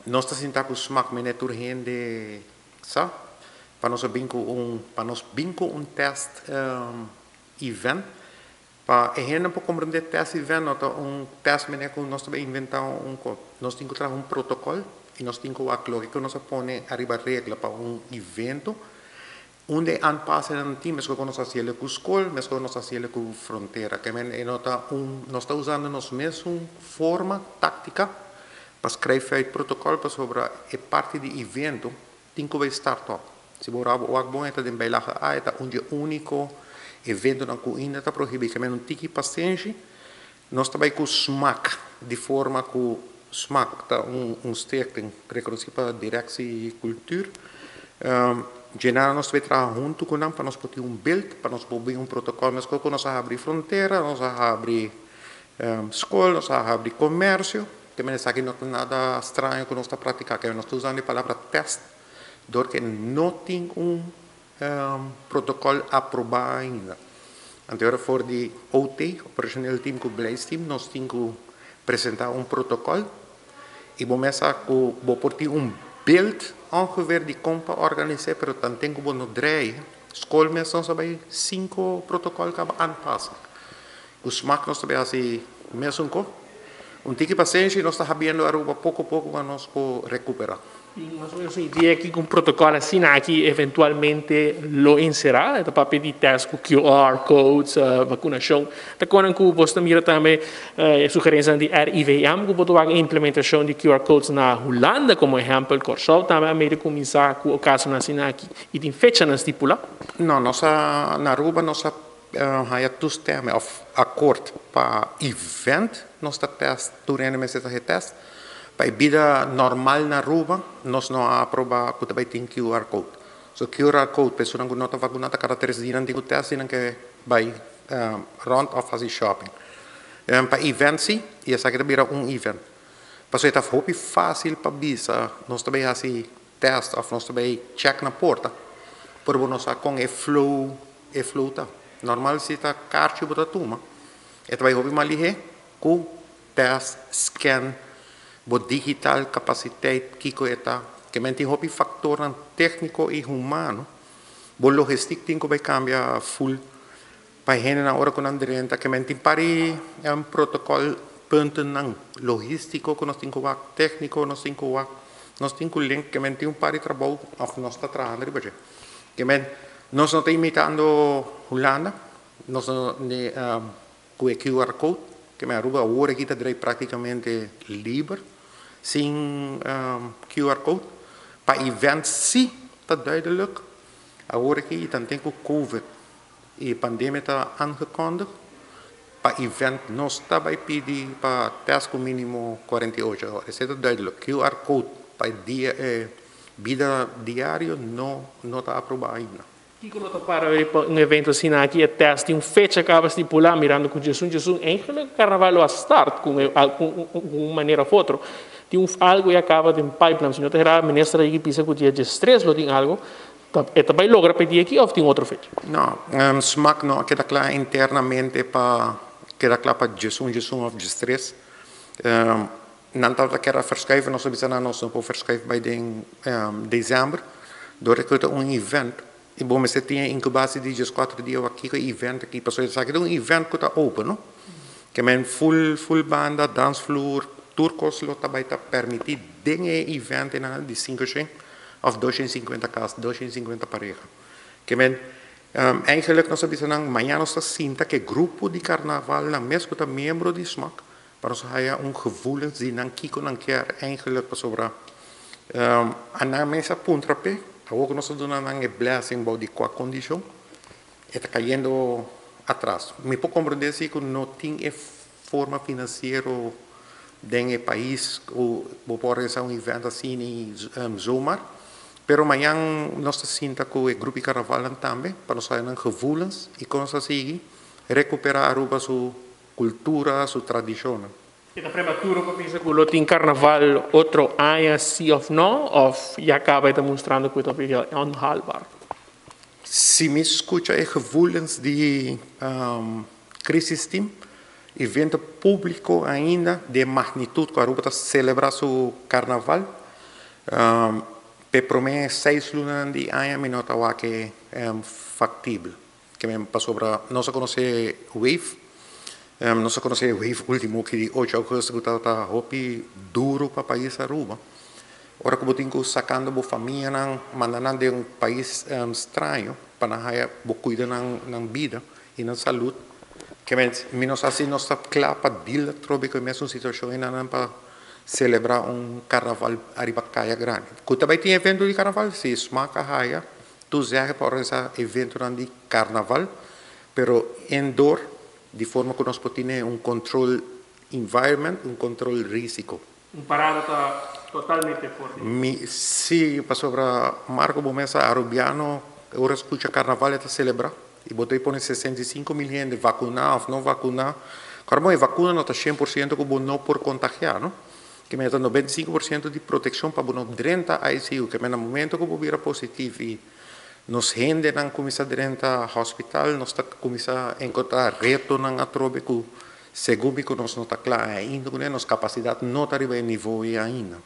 Nos ta sinta ku SMAC manera tur hende sa, pa nos bin ku un test event. Pa e hende por komprondé, test event no ta un test manera ku nos ta inventá un kos. Nos tin ku traha un protokòl i nos tin ku wak loke ku nos a pone ariba regla pa un evento. Unda e aanpassingen tin, meskos ku nos a hasi ku skol, meskos ku nos a hasi ku frontera. Ke men e no ta un, nos ta usando nos mesun forma, táktika, pa schrijf uit protocol pasobra e parti di evento tin ku start up. Si bo wak bon, ta den bijlage A, ta un di úniko eventonan ku ainda ta prohibí. Ke men un tiki pasenshi, nos tambe ku SMAC, di forma ku SMAC ta un stichting rekonosí pa Directie Cultuur. General nos ta traha huntu ku nan pa nos por tin un beeld, pa nos por un protokòl, mas ku nos a habri frontera, nos a habri skol, nos a habri komersio, ke men esaki no ta nada straño ku nos ta praktiká, ke nos ta usando e palabra test, dor ku no tin un protokòl aprobá ainda. Anto, for di OT, Operationeel Team ku Beleidsteam, nos tin ku presentá un protokòl i bo mesa ku bo por tin un beeld ongeveer di kon pa organisá, pero tanten ku bo no drei, skol mes nos bai sinku protokòl kaba aanpassen. Ku SMAC nos tambe hasi mesun kos. Un tiki pasenshi, nos ta habriendo Aruba poko poko pa nos por rekuperá. I mas o ménos un idea aki ku un protokòl asina aki eventualmente lo enserá, ta papia di test ku QR codes, vakunashon. Ta kon ku bo ta mira tambe sugerensia di RIVM ku por implementashon di QR codes na Hulanda komo ehèmpel, Kòrsou tambe a medio kuminsá ku kaso asina aki i tin fechanan stipulá. No, nos a, na Aruba nos a haya toestemming of akkoord pa event, nos ta test, tur hende mester ta test. Pa bida normal na Aruba, nos no a aprobá ku tambe tin QR code. So QR code, persona ku no ta vakuná, kada 3 dia nan tin ku test i nan ke bai rond of hasi shopping. Pa event si, i esaki ta bira un event. Pasobra ta hopi fásil pa bisa, nos tambe hasi test of nos tambe check na porta. Pero nos sa kon e flow ta. Normal si ta karchi bo ta tuma. E ta bai hopi mas lihé ku test, scan, bo digital capaciteit kiko e ta. Ke men tin hopi faktornan tékniko i humano. Bo logistiek tin ku bai kambia full pa hende na ora ku nan drenta. Ke men tin par di protokòl puntennan logístiko ku nos tin ku wak, tékniko nos tin ku wak. Nos tin ku link ke men tin un par di trabou of nos ta trahando riba dje. Ke men nos no ta imitando Hulanda, nos no ne ku e QR code, ke men Aruba awor aki ta drei práktikamente liber, sin QR code. Pa event si ta duidelijk. Awor aki tanten ku COVID i pandemia ta aangekondigd, pa event nos ta bai pidi pa test ku mínimo 48 ora. Esei ta duidelijk. QR code pa dia, bida diario no ta aprobá ainda. Kiko lo ta para un evento asina aki e test tin un fecha kaba stipulá, mirando ku 11 11 eigenlijk karnaval a start ku un manera òf otro. Tin un algo ya kaba den pipeline. Si no ta hera, minister a bisa ku dia 13 lo tin algo. E ta bai logra pidi aki òf tin otro fecha? No, SMAC no keda kla internamente pa keda kla pa 11 11 òf 13. Nan tabata ke verschuiven, nos a bisa nan nos no por verschuiven bai den desèmber. Dor ku ta un event i bo mester tin inkubatie di 14 dia aki ku event aki. Pasobra esaki ta un event ku ta open, no? Ke men full full banda, dansvloer, tur kos lo ta bai ta permití den e event na di 500 òf 250 kas, 250 pareha. Ke men eigenlijk nos a bisa nan mañana nos ta sinta ku grupo di karnaval nan mes ku ta miembro di SMAC pa nos haya un gevoelens di nan kiko nan kier eigenlijk, pasobra nan mes a puntra pe awor ku nos a duna nan e blessing bou di kua kondishon e ta kayendo atras. Mi por komprondé si ku no tin e forma finansiero den e pais ku bo por organisá un event asina zomaar. Pero mañana nos ta sinta ku e grupo di karnaval tambe pa nos haya nan gevoelens i kon nos ta sigui rekuperá Aruba su kultura, su tradishon. Ta prematuro pa pensa ku lo tin karnaval otro aña si òf no, òf ya kaba ta mustrando ku ta onhaalbaar? Si mi skucha e gevoelens di crisis team, evento públiko ainda di magnitut ku Aruba ta selebrá su karnaval. Pe prome 6 luna di aña mi no ta wak e factibel. Ke men pasobra nos a conoce wave, nos a conoce wave ultimo cu di 8 augustus cu ta hopi duro pa pais Aruba. Ora cu bo tin cu sacando bo famia nan, manda nan di un pais straño pa nan haya bo cuida nan nan bida y nan salud. Ke men mi no sa si nos ta cla pa deal trobe cu e mesun situacion y nan pa celebra un carnaval ariba Caya Grandi. Cu tambe tin evento di carnaval, si smaak haya, toezegging pa organisa evento di carnaval, pero indoor, di forma cu nos por tin un control environment, un control risico. Un parada ta totalmente fuerte. Mi, si, pasobra Marco, bo mes sa, Arubiano, ora scucha carnaval ta celebra. Y bo ta pone 65 mil hende vacuna of no vacuna. Claro, bon, e vacuna no ta 100% cu bo no por contagia, no? Ke men ta 95% di proteccion pa bo no drenta ICU, ke men na momento cu bo bira positivo y nos hende nan cuminsa drenta hospital, nos ta cuminsa encontra reto nan atrobe cu segun cu nos no ta cla ainda, cu nos capacidad no ta riba e nivel ainda.